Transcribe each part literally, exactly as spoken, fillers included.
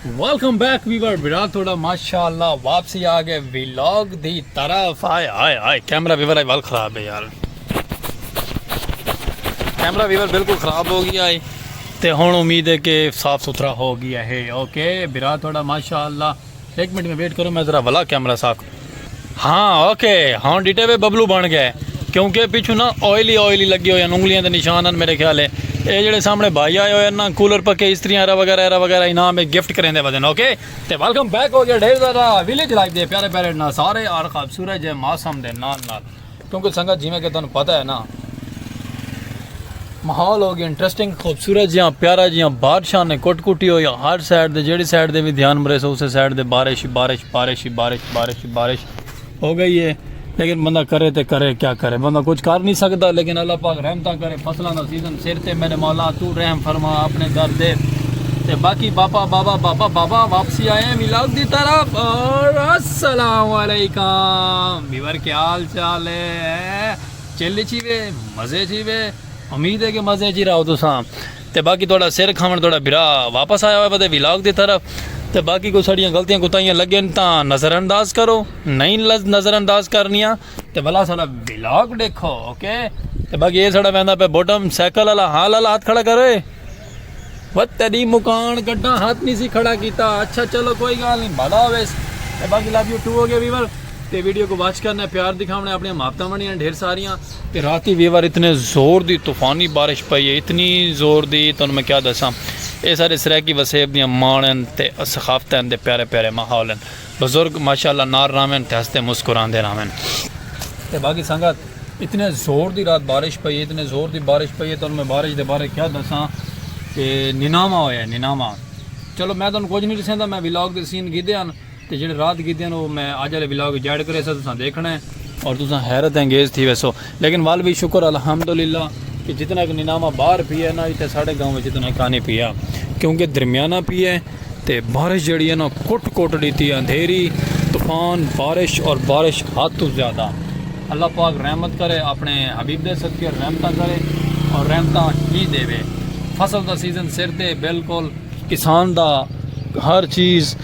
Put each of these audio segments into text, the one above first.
Welcome back viewer برا، تھوڑا ماشاءاللہ واپسی آ گئے ویلاگ دی طرف۔ آئے آئے آئے، کیمرہ ویور آئی ول خراب ہے یار، کیمرہ ویور بالکل خراب ہو گیا ہے۔ تے ہن امید ہے کہ صاف ستھرا ہو گیا ہے۔ اوکے برا، تھوڑا ماشاءاللہ، ایک منٹ میں ویٹ کرو، میں ذرا ولا کیمرہ صاف۔ ہاں اوکے، ہاں ڈیٹے وے ببلو بن گئے، کیونکہ پچھوں نا آئلی آئلی لگے ہوئے ہیں، انگلیاں دے نشان ہیں میرے خیال ہے۔ اے جڑے سامنے بھائی آئے ہوئے ہیں نا، کولر پکے، استریاں ایرا وغیرہ ایرا وغیرہ انعام گفٹ کریں دے ودن۔ اوکے، تے ویلکم بیک ہو گیا ڈھیر سارا ویلیج لائف دے پیارے پیارے نظارے اور خوبصورت جے موسم دے نال نال، کیونکہ سنگت جویں کہ تانوں پتہ ہے نا، ماحول ہو گیا انٹرسٹنگ، خوبصورت جیاں، پیارا جیاں، بارشاں نے کٹ کٹی ہوئی ہر سائڈ دے، جیڑی سائڈ دے بھی دھیان مرے سو، اسے سائڈ دے بارش، بارش، بارش، بارش، بارش، بارش ہو گئی ہے۔ لیکن بندہ کرے تے کرے کیا کرے، بندہ کچھ کر نہیں سکدا، لیکن اللہ پاک رحمتاں کرے، فصلاں دا سیزن سر تے، میرے مولا تو رحم فرما اپنے در دے۔ تے باقی بابا، بابا، بابا، بابا واپسی آئے ہیں ولاگ دی طرف۔ اور السلام علیکم ویور، کیا حال چال ہے؟ چل چیوے، مزے چیوے، امید ہے کہ مزے چی رہو تساں۔ تے باقی تہاڈا سر کھاون تہاڈا بھرا واپس آیا ہویا ودے ولاگ دی طرف۔ تے باقی کوئی ساڈیاں غلطیاں کوتاہیاں لگن تاں نظر انداز کرو، نہیں لز-، نظر انداز کرنیاں۔ تے بھلا ساڈا ولاگ ڈیکھو، اوکے؟ تے باقی اے ساڈا ویندا پے بوٹم سائیکل والا، ہاں لالا ہاتھ کھڑا کرے۔ وت تیری مکان گڈاں ہاتھ نہیں سی کھڑا کیتا۔ اچھا چلو کوئی گال نہیں، بھلا ہویس۔ تے باقی لو یو ٹو ہو گیا ویور۔ تے ویڈیو کو واچ کرنا، پیار دکھاونا، اپنی محبتاں ونڈیاں ڈھیر ساریاں۔ تے راتی ویور اتنے زور دی طوفانی بارش پئی ہے، اتنی زور دی تانوں میں کیا دساں۔ اے سارے سرائیکی وسیب دیاں ماݨ ہن تے ثقافتاں ہن تے پیارے پیارے ماحول ہن۔ بزرگ ماشاءاللہ نال راہون تے ہسدے مسکراندے راہون۔ تے باقی سنگت، اتنے زور دی رات بارش پئی ہے، اتنے زور دی بارش پئی ہے، تانوں میں بارش دے بارے کیا دساں کہ نیناواں ہویا ہے، نیناواں۔ چلو میں تانوں کچھ نہیں ڈسیندا، میں ولاگ دے سین گھدے ہن تے جیڑھے رات گھدے ہن او میں اج والے ولاگ وچ ایڈ کریساں، تساں دیکھنا ہے اور تساں حیرت انگیز تھی ویسو۔ لیکن ول وی شکر الحمدللہ کہ جتنا کہ نیناواں باہر پیا ہے نا، اتنے ساڈے گاؤں وچ اتنا کانی پیا، کیونکہ درمیانہ پیا ہے۔ تے بارش جیڑھی ہے نا، کٹ کٹ ڈیتی، اندھیری، طوفان، بارش اور بارش حد تو زیادہ۔ اللہ پاک رحمت کرے، اپنے حبیب دے صدقے رحمتاں کرے اور رحمتاں ہی دیوے۔ فصل دا سیزن سر تے، بالکل کسان دا ہر چیز،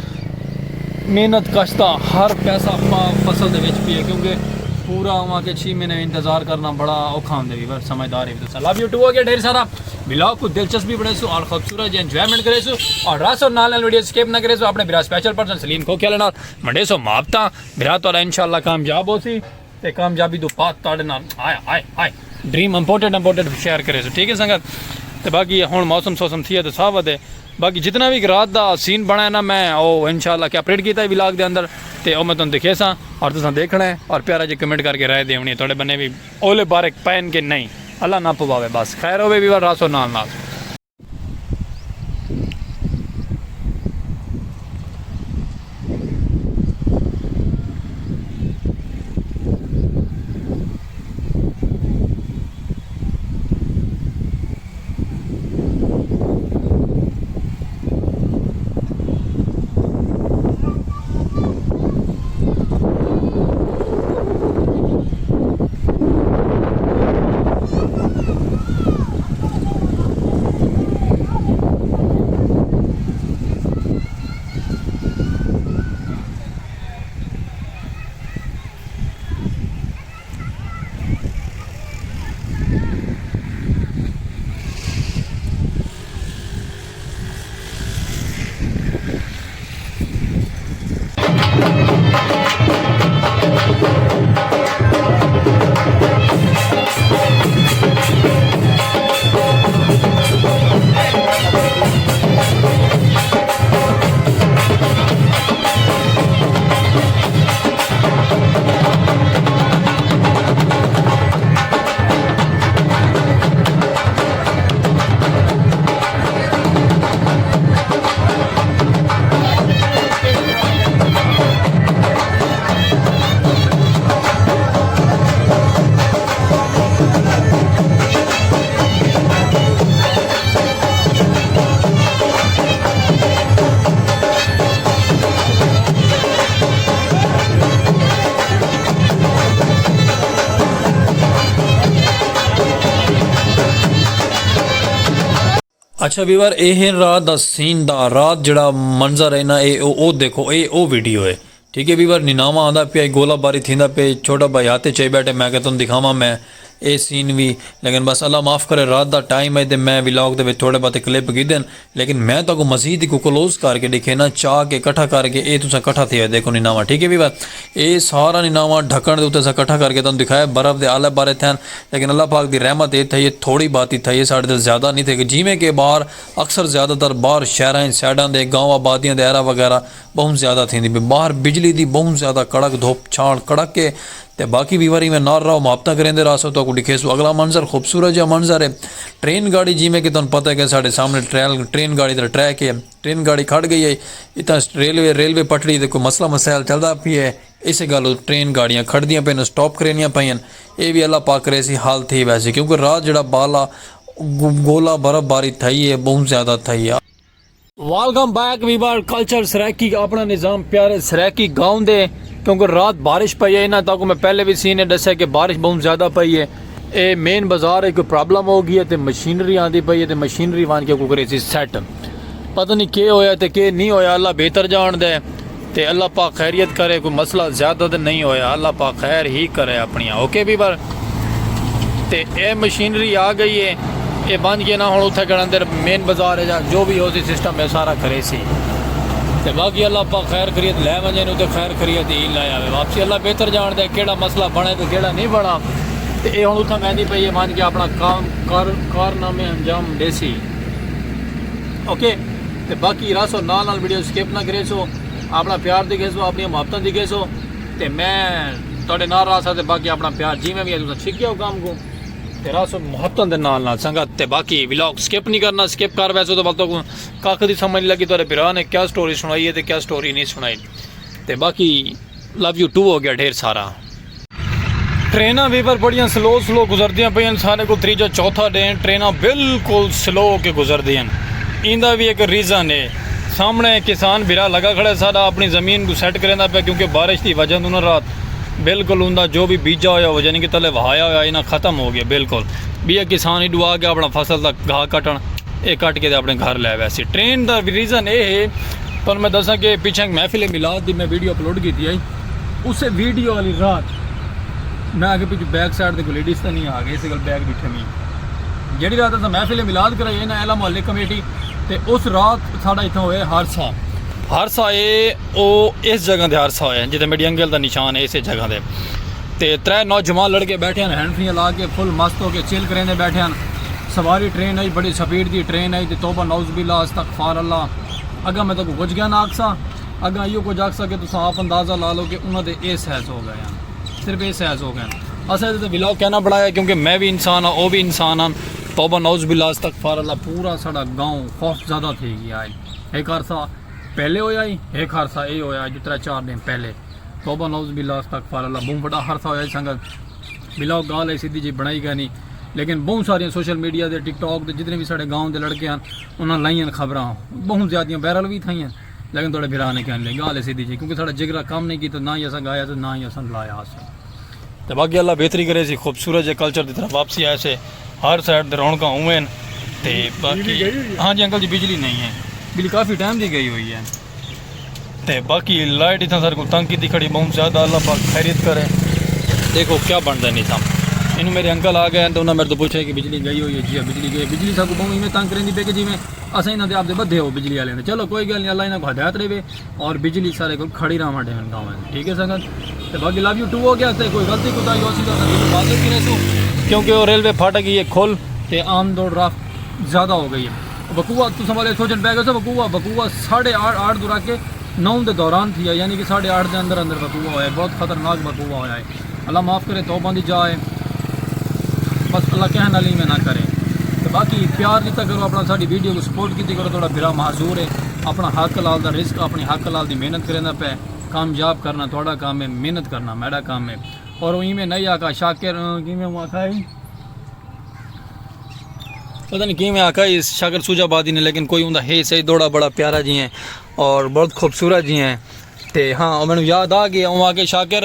محنت کش دا ہر پیسہ پا-، فصل دے وچ پیا، کیونکہ پورا اواں کے چھی مہینے انتظار کرنا بڑا اوکھا ہوندے ویور، سمجھدار ہے۔ لو یو ٹو ہو گیا ڈھیر سارا۔ ولاگ کو دلچسپی بنڑیسو اور خوبصورت جی انجوائمنٹ کریسو اور راسو نال نال ویڈیو سکپ نہ کریسو۔ اپنے بھرا سپیشل پرسن سلیم کھوکھے والے نال ونڈیسو محبتاں۔ بھرا تہاڈا انشاءاللہ کامیاب ہوسی تے کامیابی دو بعد تہاڈے نال آئے آئے آئے ڈریم امپورٹنٹ امپورٹنٹ شیئر کریسو، ٹھیک ہے سنگت؟ تے باقی ہن موسم سوسم تھی ہے تے ساہ ودے، باقی جتنا بھی رات دا سین بنا ہے نا، میں او انشاءاللہ کہ اپڈیٹ کیتا ہے ولاگ دے اندر، تے او میں تانوں دکھیساں اور تساں دیکھنا ہے اور پیارا جی کمنٹ کر کے رائے دیونی ہے تہاڈے بنے بھی اولے بارک پین کے نہیں۔ اللہ نہ پواوے، بس خیر ہوے ویور، راسو نال نال۔ اچھا ویور، اے ہے رات دا سین دا، رات جڑا منظر ہے نا، اے او، او دیکھو، اے او ویڈیو ہے۔ ٹھیک ہے ویور، نیناوا آندا پیا، گولہ باری تھیندا پیا، چھوٹا بھائی ہاتھ چائی بیٹھے، میں کہ تم دکھاواں میں اے سین وی۔ لیکن بس اللہ معاف کرے، رات دا ٹائم ہے تے میں ولاگ دے وچ تھوڑے بہت کلپ گھدن، لیکن میں تاکو مزید کو کلوز کر کے دکھینا چاہ کے اکٹھا کر کے اے تساں اکٹھا تھیا دیکھو نیناوا۔ ٹھیک ہے ویور، اے سارا نیناوا ڈھکن دے اوتے اساں اکٹھا کر کے تانوں دکھایا، برف دے آلے بارے تھین، لیکن اللہ پاک دی رحمت اے تھئی، اے تھوڑی بہت ہی تھئی، اے ساڈے تے زیادہ نہیں تھئی۔ جیویں کہ باہر اکثر زیادہ تر باہر شہراں اچ سائیڈاں دے گاؤں آبادیاں دے ایرا وغیرہ بہوں زیادہ تھیندی پئی، باہر بجلی دی بہوں زیادہ کڑک دھوپ چھاں کڑک اے۔ تے باقی ویور ایویں نال رہو، محبتاں کریندے رہسو، تہاکوں ڈکھیسوں اگلا منظر، خوبصورت جیہا منظر اے۔ ٹرین گاڑی جیویں کہ تہانوں پتہ اے کہ ساڈے سامنے ٹریل، ٹرین گاڑی دا ٹریک اے، ٹرین گاڑی کھڑ گئی اے۔ اتھاں ریلوے، ریلوے پٹڑی تے کوئی مسئلہ مسائل چلدا پیا اے، اسے گالوں ٹرین گاڑیاں کھڑدیاں پئین، سٹاپ کرینیاں پئین۔ اے وی اللہ پاک کریسی حال تھی ویسی، کیونکہ رات جیڑھا بالا گ-، گولا برف باری تھئی اے، بہوں زیادہ تھئی اے۔ Welcome back viewer, culture Saraiki, اپنا نظام پیارے سرائیکی گاؤں دے، کیونکہ رات بارش پئی اے نا، تہاکوں میں پہلے وی سین ڈسیا کہ بارش بہوں زیادہ پئی اے۔ اے مین بازار اچ کوئی پرابلم ہو گئی اے تے مشینری آندی پئی اے تے مشینری ونج کے کوئی کریسی سیٹ۔ پتہ نہیں کے ہویا تے کے نہیں ہویا، اللہ بہتر جاندا اے۔ تے اللہ پاک خیریت کرے، کوئی مسئلہ زیادہ تے نہیں ہویا، اللہ پاک خیر ہی کرے اپنیاں۔ اوکے ویور، تے اے مشینری آ گئی اے، اے ونج کے نا ہن اتھے کڑ اندر مین بازار اچ جو وی ہوسی سسٹم اے سارا کریسی۔ تے باقی اللہ پاک خیر خیریت لے ونجے نوں تے خیر خیریت ہی لے آوے واپسی۔ اللہ بہتر جاندا اے کیڑھا مسئلہ بنے تے کیڑھا نہیں بنا۔ تے اے ہن اتھاں ویندی پئی اے ونج کے اپنا کام کار، کارنامے انجام ڈیسی۔ اوکے، تے باقی رہسو نال نال، ویڈیو سکپ نہ کریسو، اپنا پیار دکھیسو، اپنیاں محبتاں دکھیسو، تے میں تہاڈے نال رہساں، تے باقی اپنا پیار جیویں وی اے تساں چھکیو کم کوں، تے رہسو محبتاں دے نال نال سنگت، تے باقی ولاگ سکپ نہیں کرنا، سکپ کر ویسو تے ول تہاکوں ککھ دی سمجھ نہیں لگی تہاڈے بھرا نے کیا سٹوری سنائی اے تے کیا سٹوری نہیں سنائی۔ تے باقی لو یو ٹو ہو گیا ڈھیر سارا۔ ٹریناں ویور بڑیاں سلو سلو گزردیاں پئین، سارے کوں تریجا چوتھا ڈے ٹریناں بالکل سلو ہو کے گزردیاں۔ ایندا وی ایک ریزن ہے۔ سامنے کسان بھرا لگا کھڑا ہے ساڈا، اپنی زمین کوں سیٹ کریندا پیا، کیونکہ بارش دی وجہ توں نا رات بالکل اوندا جو وی بیجا ہویا ہو، یعنی کہ تلے وہایا ہویا، اینا ختم ہو گیا بالکل۔ بیا کسان ایڈو آ گیا اپنا فصل دا گھا کٹن، اے کٹ کے تے اپنے گھر لے ویسی۔ ٹرین دا ریزن اے ہے، تہانوں میں دساں کہ پچھے ایک محفل میلاد دی میں ویڈیو اپلوڈ کیتی آئی، اسے ویڈیو والی رات میں آگے پچھے بیک سائیڈ تے کوئی لیڈیز تاں نہیں آ گئی، اسے گل بیک ڈٹھے میں۔ جیڑھی رات اساں محفل میلاد کرائی ہے نا اعلیٰ محلے کمیٹی، تے اس رات ساڈا اتھاں ہوئے حادثہ۔ حادثہ اے، او اس جگہ دے حادثہ ہوئے جتھے میڈی انگل دا نشان ہے، اسے جگہ دے۔ تے ترے نوجوان لڑکے بیٹھے ہن، ہینڈ فریاں لا کے فل مست ہو کے چل کریندے بیٹھے ہن۔ سواری ٹرین آئی، بڑی سپیڈ دی ٹرین آئی، تے توبہ نعوذ باللہ، استغفار اللہ۔ اگاں میں تہاکوں کجھ گیا نہ آکھساں، اگاں ایہو کجھ آکھساں کہ تساں آپ اندازہ لا لو کہ انہاں دے اے سائز ہو گئے ہن، صرف اے سائز ہو گئے ہن۔ اساں تے ولاگ کہنا بنایا کیونکہ میں وی انسان ہاں، او وی انسان ہن۔ توبہ نعوذ باللہ، استغفار اللہ، پورا ساڈا گاؤں خوف زدہ تھی گیا ہے۔ ہک عرصہ پہلے ہویا ہی، ہک عرصہ اے ہویا جو ترے چار ڈینھ پہلے۔ توبہ نعوذ باللہ، استغفار اللہ، بہوں وڈا حادثہ ہویا جی سنگت۔ بلاؤ گالھ ہے سدھی جی بنائی کائنی، لیکن بہوں ساریاں سوشل میڈیا تے، ٹک ٹاک تے، جتنے وی ساڈے گاؤں دے لڑکے ہن، انہاں لائیاں خبراں، بہوں زیادیاں وائرل وی تھائیاں، لیکن تہاڈے بھرا نے کائنی لائی، گالھ ہے سدھی جی، کیونکہ ساڈا جگرا کم نہیں کیتا، نہ ہی اساں گایا تے نہ ہی اساں لایا ہاسے۔ تے باقی اللہ بہتری کرے سی، خوبصورت جے کلچر دی طرف واپسی آئے سے، ہر سائیڈ تے رونقاں ہوئن۔ تے باقی بجلی گئی ہوئی ہے؟ ہاں جی انکل جی، بجلی نہیں ہے، بجلی کافی ٹائم دی گئی ہوئی ہے۔ تے باقی لائٹ اتھاں سارے کوں تنگ کیتی کھڑی بہوں زیادہ، اللہ پاک خیریت کرے۔ دیکھو کیا بندا ہے نظام۔ اینوں میرے انکل آ گئے ہیں تے انہاں میرے توں پوچھا کہ بجلی گئی ہوئی ہے؟ جی ہاں، بجلی گئی ہے۔ بجلی ساکوں بہوں ایویں تنگ کریندی پئی کہ جیویں اساں انہاں دے آپ دے بدھے ہو بجلی والے نے۔ چلو کوئی گالھ نہیں، اللہ انہاں کوں ہدایت ݙیوے اور بجلی سارے کوں کھڑی رہوݨ ݙیون گاؤں وچ، ٹھیک ہے سنگت؟ تے باقی لو یو ٹو ہو گیا، تے کوئی غلطی کوتاہی ہوسی تاں اساں معذرت کریسوں، کیونکہ او ریلوے پھاٹک ہی ہے کھل تے آمد و رفت زیادہ ہو گئی ہے۔ وقوع تساں والے سوچن پئے گئے سو، وقوع، وقوع ساڑھے آٹھ، آٹھ توں رکھ کے نو دے دوران تھیا، یعنی کہ ساڑھے آٹھ دے اندر اندر وقوع ہویا ہے، بہت خطرناک وقوع ہویا ہے۔ اللہ معاف کرے، توبہ دی جا ہے، بس اللہ کہیں نال ایویں نہ کرے۔ تے باقی پیار ݙتا کرو اپنا، ساݙی ویڈیو کوں سپورٹ کیتی کرو، تہاݙا بھرا معذور ہے، اپنا حق حلال دا رزق، اپنی حق حلال دی محنت کریندا پئے، کامیاب کرنا تہاݙا کم ہے، محنت کرنا میݙا کم ہے۔ اور او ایویں نہیں آکھا شاکر، کیویں او آکھا ہے؟ پتہ نہیں کیویں آکھا اس شاکر سوجہ آبادی نے، لیکن کوئی اوندا ہے صحیح، دوڑا بڑا پیارا جی ہیں اور بہت خوبصورت جی ہیں۔ تے ہاں، او مینوں یاد آ گیا، او آکھے شاکر،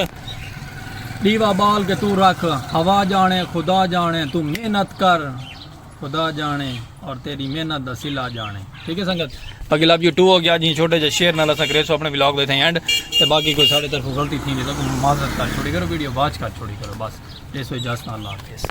ݙیوا ٻال کے توں رکھ، ہوا ڄاݨے، خدا ڄاݨے، توں محنت کر، خدا ڄاݨے۔ اور تیری محنت دا صلہ ڄاݨے۔ ٹھیک ہے سنگت، باقی لو یو ٹو ہو گیا جی، چھوٹے جے شعر نال اساں کریسوں اپنے ولاگ دے تھیں اینڈ۔ تے باقی کوئی ساݙے طرفوں غلطی تھیندی تاں معذرت کر چھوڑی کرو، ویڈیو واچ کر چھوڑی کرو، بس ݙیسو اجازت، اللہ حافظ۔